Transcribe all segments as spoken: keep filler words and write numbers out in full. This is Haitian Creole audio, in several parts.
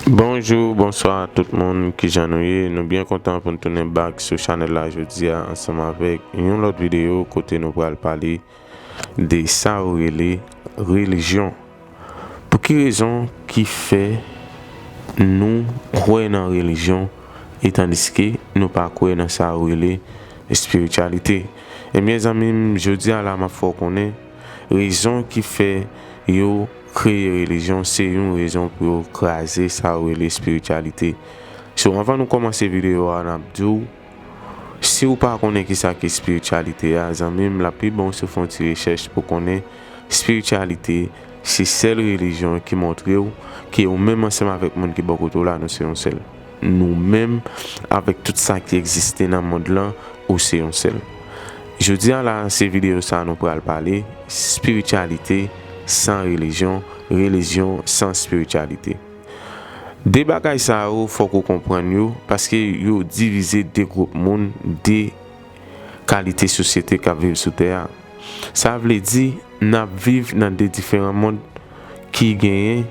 Bonjou, bonswa tout moun, kijan nou ye? Nou byen kontan pou n tounen back sou chanèl la jodi a ansanm avèk yon lòt videyo kote nou pral pale de sa yo rele relijyon. Pou ki rezon ki fè nou kwè nan relijyon etandiske nou pa kwè nan sa yo rele espirityalite? Ebyen zanmi m, jodi a la m ap fè w konnen rezon ki fè yo kreye relijyon se yon rezon pou yo kraze sa yo rele espirityalite. So, anvan nou kòmanse videyo a, n ap di w, si w pa konnen kisa ki espirityalite a, zanmi m, l ap pi bon si w fè yon ti rechèch pou konnen espirityalite se sèl relijyon ki montre w ke ou menm ansanm avèk moun ki bò kote w la, nou se yon sèl. Nou menm avèk tout sa ki egziste nan mond lan, ou se yon sèl. Jodi a la, se videyo sa a nou pral pale, espirityalite san relijyon, relijyon san espirityalite. De bagay sa yo, fòk ou konprann yo, paske yo divize de gwoup moun, de kalite sosyete k ap viv sou tè a. Sa vle di, n ap viv nan de diferan mond ki genyen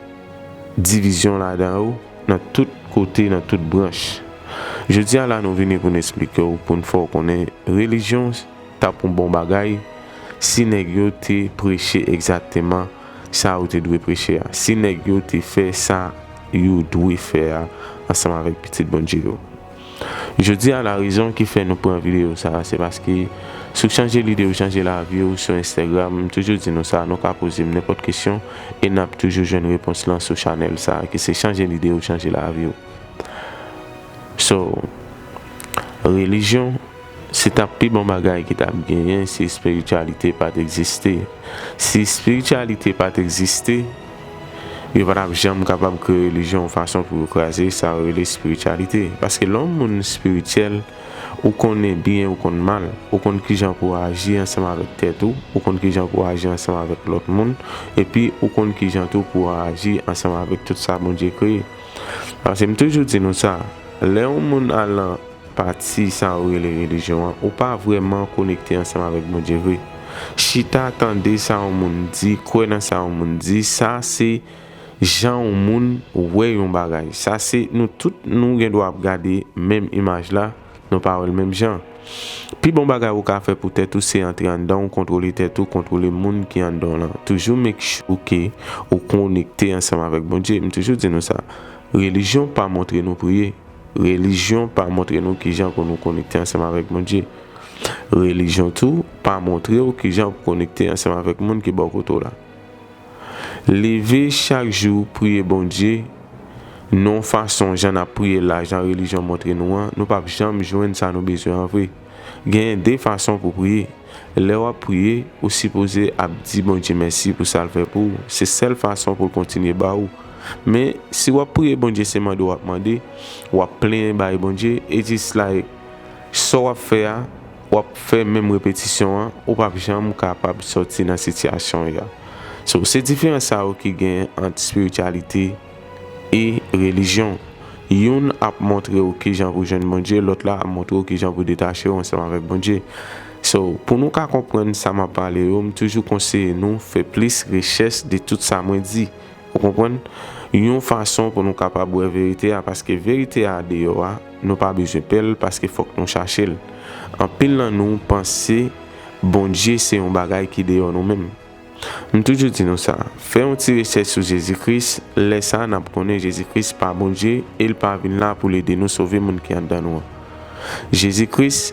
divizyon ladan yo, nan tout kote, nan tout branch. Jodi a la, nou vini pou n eksplike w, pou n fè w konnen relijyon t ap yon bon bagay si nèg yo te preche egzakteman sa yo te dwe preche a, si nèg yo te fè sa yo dwe fè a ansanm avèk pitit Bondye yo. Jodi a, la rezon ki fè nou pran videyo sa a, se paske si w chanje lide w, chanje lavi w sou Instagram, m toujou di nou sa, nou ka poze m nenpòt kesyon e n ap toujou jwenn repons lan sou chanèl sa a, ki se chanje lide w, chanje lavi w. So, relijyon, se t ap pi bon bagay ki t ap genyen si espirityalite pa t egziste. Si espirityalite pa t egziste, yo pa t ap janm kapab kreye relijyon yon fason pou yo kraze sa yo rele espirityalite. Paske lè yon moun espirityèl, ou konnen byen, ou konn mal, ou konn kijan pou w aji ansanm avèk tèt ou, ou konn kijan pou w aji ansanm avèk lòt moun, epi ou konn kijan tou pou w aji ansanm avèk tout sa Bondye kreye. Paske m toujou di nou sa, lè yon moun al nan pati sa yo rele relijyon an, ou pa vrèman konekte ansanm avèk Bondye vre. Chita tande sa yon moun di, kwè nan sa yon moun di, sa se jan yon moun wè yon bagay. Sa se nou tout nou gen dwa ap gade menm imaj la, nou pa wè l menm jan. Pi bon bagay ou ka fè pou tèt ou se antre anndan w, kontwole tèt ou, kontwole moun ki anndan w lan. Toujou make sure ke ou konekte ansanm avèk Bondye. M toujou di nou sa. Relijyon pa montre nou priye. Relijyon pa montre nou kijan pou nou konekte ansanm avèk Bondye. Relijyon tou pa montre w kijan pou konekte ansanm avèk moun ki bò kote w la. Leve chak jou, priye Bondye, nan yon fason jan n ap priye la, jan relijyon montre nou an, nou p ap janm jwenn sa nou bezwen an vre. Genyen de fason pou priye. Lè w ap priye, ou sipoze ap di Bondye mèsi pou sa l fè pou ou. Se sèl fason pou l kontinye ba ou. Men, si w ap priye Bondye se mande w ap mande, w ap plenyen bay Bondye, e just like, sa w ap fè a, w ap fè menm repetisyon an, ou p ap janm kapab sòti nan sitiyasyon w ye a. So, se diferans sa yo ki gen ant espirityalite e relijyon. Youn ap montre w kijan pou jwenn Bondye, lòt la ap montre w kijan pou detache w ansanm avèk Bondye. So, pou nou ka konprann sa m ap pale yo, m toujou konseye nou fè plis rechèch de tout sa mwen di. Ou konprann? Yon fason pou nou kapab wè verite a, paske verite a deyò a, nou pa bezwen pè l, paske fòk nou chache l. Anpil nan nou panse Bondye se yon bagay ki deyò nou menm. M toujou di nou sa, fè yon ti rechèch sou Jezi Kris, lè sa a n ap konnen Jezi Kris pa Bondye e l pa vin la pou l ede nou sove moun ki anndan nou an. Jezi Kris,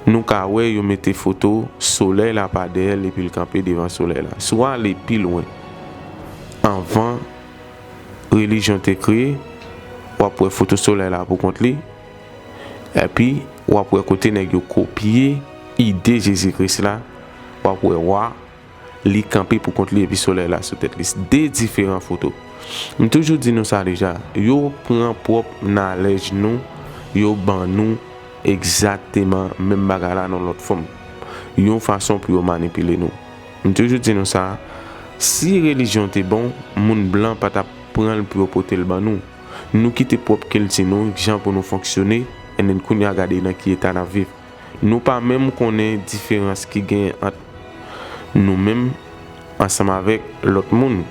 nou ka wè yo mete foto solèy la pa dèyè l epi l kanpe devan solèy la. Si w ale pi lwen, anvan relijyon te kreye, w ap wè foto solèy la pou kont li, epi w ap wè kote nèg yo kopye ide Jezi Kris la, w ap wè wa, li kanpe pou kont li epi solèy la sou tèt li. De diferan foto. M toujou di nou sa deja, yo pran pwòp nalèj nou, yo ban nou egzakteman menm bagay la nan lòt fòm. Yon fason pou yo manipile nou. M toujou di nou sa, si relijyon te bon, moun blan pa t ap pran l pou yo pote l ban nou. Nou kite pwòp kilti nou, jan pou nou fonksyone, and then kounye a gade nan ki eta n ap viv. Nou pa menm konnen diferans ki gen ant nou menm ansanm avèk lòt moun.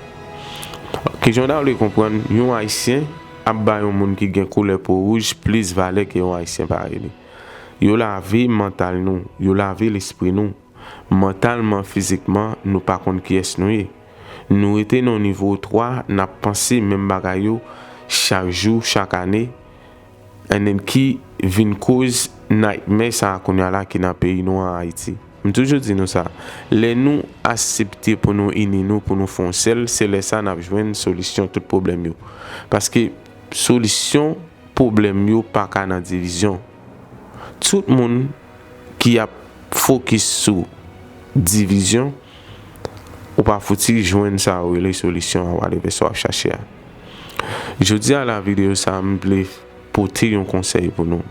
Kijan w ta vle konprann yon Ayisyen ap ba yon moun ki gen koulè po wouj plis valè ke yon Ayisyen parèy li. Yo lave mantal nou, yo lave lespri nou. Mantalman, fizikman, nou pa konn kiyès nou ye. Nou rete nan nivo twa, n ap panse menm bagay yo chak jou, chak ane, and then ki vin koz naytmè sa a kounye a la ki nan peyi nou an, Ayiti. M toujou di nou sa, lè nou aksepte pou nou ini nou, pou nou fè yon sèl, se lè sa n ap jwenn solisyon tout pwoblèm yo. Paske solisyon pwoblèm yo pa ka nan divizyon. Tout moun ki ap fokis sou divizyon, ou pa fouti jwenn sa yo rele solisyon an, whatever sa w ap chache a. Jodi a la videyo sa a, m vle pote yon konsèy pou nou.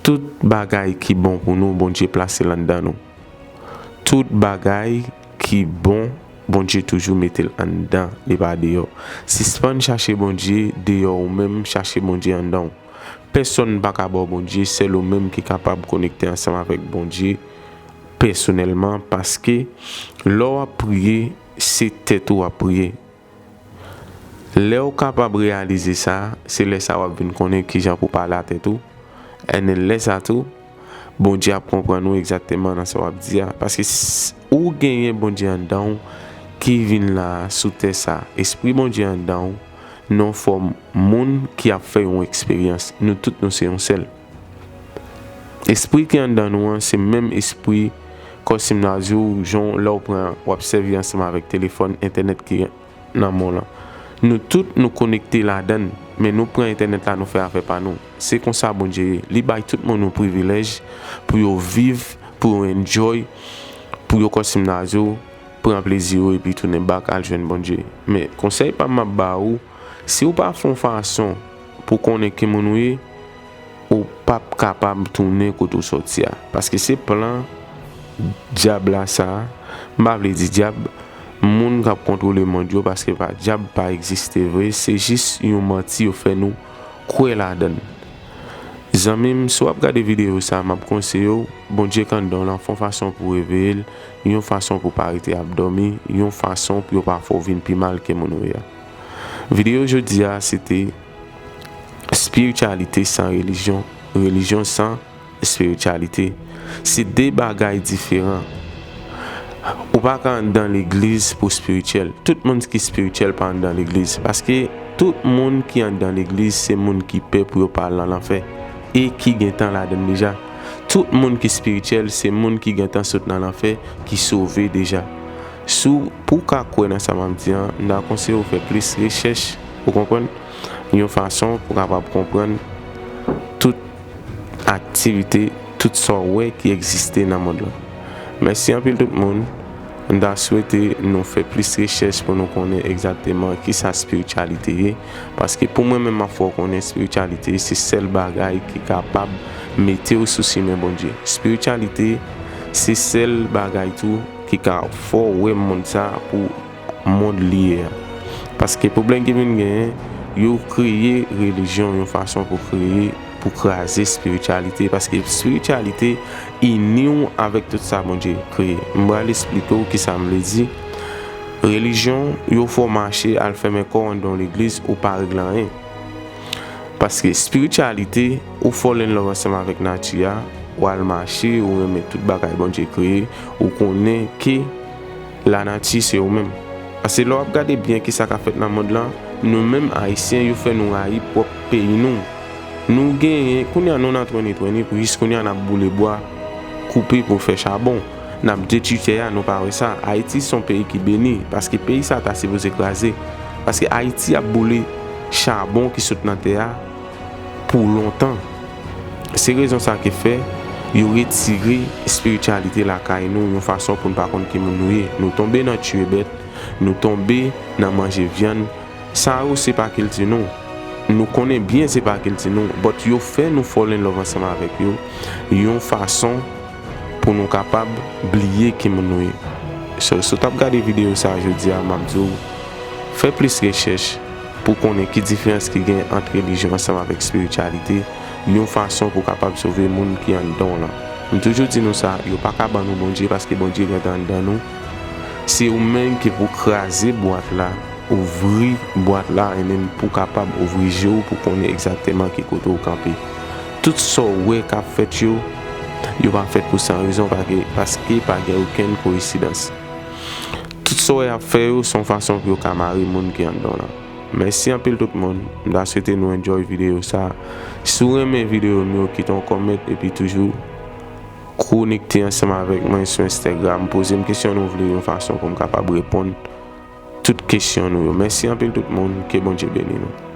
Tout bagay ki bon pou nou, Bondye plase l anndan nou. Tout bagay ki bon, Bondye toujou mete l anndan, li pa deyò. Sispann chache Bondye deyò ou menm, chache Bondye anndan w. Pèsonn pa ka ba w Bondye, sèl ou menm ki kapab konekte ansanm avèk Bondye pèsonèlman, paske lè w ap priye, se tèt ou w ap priye. Lè w kapab reyalize sa, se lè sa w ap vin konnen kijan pou w pale a tèt ou. And then lè sa tou, Bondye ap konprann ou egzakteman nan sa w ap di a. Paske s-, ou genyen Bondye anndan w ki vin la sou tè sa. Espri Bondye anndan w, nan fòm moun ki ap fè yon eksperyans. Nou tout nou se yon sèl. Espri ki anndan nou an, se menm espri, kòm si m ta di w, jan lè w pran, w ap sèvi ansanm avèk telefòn, entènèt ki nan men w lan. Nou tout, nou konekte ladan l, men nou pran entènèt la, nou fè afè pa nou. Se konsa Bondye ye. Li bay tout moun yon privilèj pou yo viv, pou yo enjoy, pou yo, kòm si m ta di w, pran plezi yo epi tounen bak al jwenn Bondye. Men konsèy pa m m ap ba ou, si w pa fè yon fason pou konnen ki moun ou ye, ou p ap kapab tounen kote w sòti a. Paske se plan dyab la sa a. M pa vle di dyab, moun k ap kontwole mond yo, paske pa dyab pa egziste vre, se jis yon manti yo fè nou kwè ladan l. Zanmi m, si w ap gade videyo sa a, m ap konseye w, Bondye k anndan w lan, fè yon fason pou w reveye l, yon fason pou w pa rete ap dòmi, yon fason pou yo pa fè w vin pi mal ke moun ou ye a. Videyo jodi a, se te espirityalite san relijyon, relijyon san espirityalite. Se de bagay diferan. Ou pa ka anndan legliz pou espirityèl. Tout moun ki espirityèl pa anndan legliz. Paske tout moun ki anndan legliz, se moun ki pè pou yo pa al nan lanfè e ki gentan ladan l deja. Tout moun ki espirityèl, se moun ki gentan sot nan lanfè, ki sove deja. Si w, pou w ka kwè nan sa m ap di an, m ta konseye w fè plis rechèch, ou konprann, yon fason pou w kapab konprann tout aktivite, tout sa w wè ki egziste nan mond lan. Mèsi anpil tout moun. M ta swete nou fè plis rechèch pou nou konnen egzakteman kisa espirityalite ye. Paske pou mwen menm, m ap fè w konnen espirityalite se sèl bagay ki kapab mete w sou chimen Bondye. Espirityalite se sèl bagay tou ki ka fè w wè mond sa pou mond li ye a. Paske pwoblèm ki vin genyen, yo kreye relijyon yon fason pou kreye, pou kraze espirityalite. Paske espirityalite ini w avèk tout sa Bondye kreye. M pral esplike w kisa m vle di. Relijyon, yo fè w mache al fèmen kò w anndan yon legliz, ou pa regle anyen. Paske espirityalite, ou fall in love ansanm avèk nati a, ou al mache, ou renmen tout bagay Bondye kreye, ou konnen ke lanati se ou menm. Paske lè w ap gade byen kisa k ap fèt nan mond lan, nou menm Ayisyen, yo fè nou rayi pwòp peyi nou. Nou genyen, kounye a nou nan twenty twenty, pou jis kounye a n ap boule bwa, koupe pou fè chabon. N ap detwi tè a, nou pa wè sa. Ayiti se yon peyi ki beni, paske peyi sa ta sipoze kraze. Paske Ayiti ap boule chabon ki sot nan tè a pou lontan. Se rezon sa ki fè yo retire espirityalite lakay nou yon fason pou n pa konn ki moun nou ye. Nou tonbe nan tiye bèt, nou tonbe nan manje vyann. Sa yo se pa kilti nou. Nou konnen byen se pa kilti nou, but yo fè nou fall in love ansanm avèk yo yon fason pou nou kapab bliye ki moun nou ye. So, si w t ap gade videyo sa a jodi a, m ap di w, fè plis rechèch pou konnen ki diferans ki gen ant relijyon ansanm avèk espirityalite, yon fason pou w kapab sove moun ki anndan w lan. M toujou di nou sa, yo pa ka ban nou Bondye paske Bondye gentan anndan nou. Se ou menm ki pou kraze bwat la ouvri bwat la, e menm pou w kapab ouvri je w pou konnen egzakteman ki kote w kanpe. Tout sa w wè k ap fèt yo, yo pa fèt pou san rezon, paske, paske pa gen okenn koyinsidans. Tout sa w wè y ap fè yo, se yon fason pou yo ka mare moun ki anndan w lan. Mèsi anpil tout moun. M ta swete nou enjoy videyo sa. Si w renmen videyo m yo, kite yon comment epi toujou konekte ansanm avèk mwen sou Instagram. Poze m kesyon nou vle yon fason pou m kapab reponn tout kesyon nou yo. Mèsi anpil tout moun. Ke Bondye beni nou.